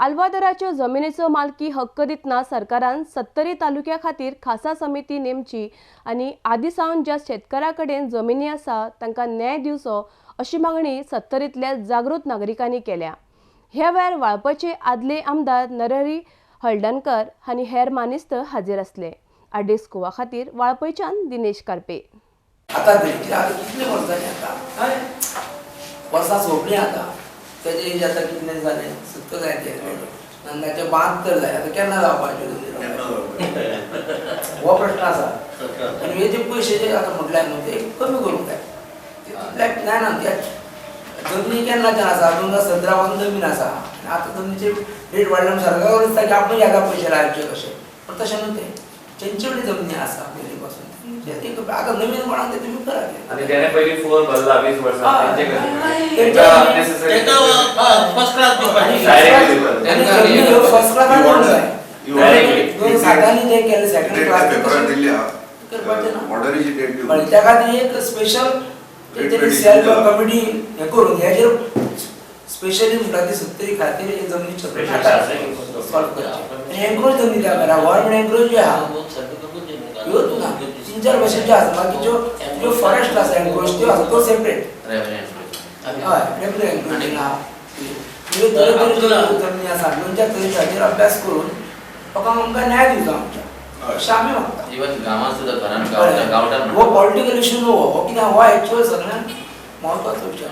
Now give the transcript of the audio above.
आल्वादराच्यो जमिनीचो मालकी हक्क दितना सरकारान सत्तरी तालुक्या खातीर खासा समिती नेमची आनी आदी सावन ज्या शेतकारां कडेन जमिनी आसा तांकां न्याय दिवचो अशी मागणी सत्तरींतल्या जागृत नागरिकांनी केल्या. ह्या वेळार वाळपयचे आदले आमदार नरहरी हळदणकर आनी हेर मानेस्त हाजीर आसले. आरडीएक्स गोवा खातीर वाळपयच्यान दिनेश कार्पे. आता तरी कित्याक आतां कितले वर्सां जालीं आतां, हय, वर्सां सोंपलीं आतां. तेजे एज आतां कितले जालें, 70 जायत नंदाचे 72 जाले. आतां केन्ना जावपाचे? हो प्रश्न आसा. आनी हे जे पयशे जे आतां म्हटल्या न्हू, ते कमी करूंक जाय. तितल्याक जायना. त्या जमनी केन्नाच्यान आसा, 2017 पासून जमीन आसा आनी आतां जमनीचे रेट वाडल्या म्हणून सरकार दिसता की आपण ह्या पयशे लावचे कशे, पण तशें न्हू. तें तेंचे कडेन जमनी आसा पयलीं पासून, आतां नवीन कोणाक ते तुमी करात. आणि त्याने पहिली फ्लोर भरला 20 वर्सां तेंचे. फर्स्ट क्लास दिवपाची. फर्स्ट क्लास दिवंक जाय. Directly. दोन सातांनी जे केले सेकंड क्लास करपाचें ना. ऑर्डरीची डेट. पण त्या खातीर एक स्पेशल तेतरी सेल कमिटी हे करून हेजेर स्पेशली म्हणटा ती सत्तरी खातीर हे जमनीचे सॉल्व करचे आनी एन्क्रोच जमनी त्या घरा गव्हर्मेंट एन्क्रोच आहा, ह्योच ना, तीन चार भाशेच्यो आसा. बाकीच्यो ज्यो फॉरेस्ट आसा एन्क्रोच त्यो आसा, तो सेपरेट. हय, रेव्हन्यू एन्क्रोच आहा. म्हणजे तरेतरेच्यो जमनी आसा, दोन चार तरेच्यो, हाचेर अभ्यास करून लोकांक आमकां न्याय दिवचो आमच्या, अशें आमी मागता. इवन गांवांत सुद्दां घरान गांवठान हो पॉलिटिकल इशू न्हू हो, कित्याक हो एक्चुअल सगळ्यांत म्हत्वाचो विशय.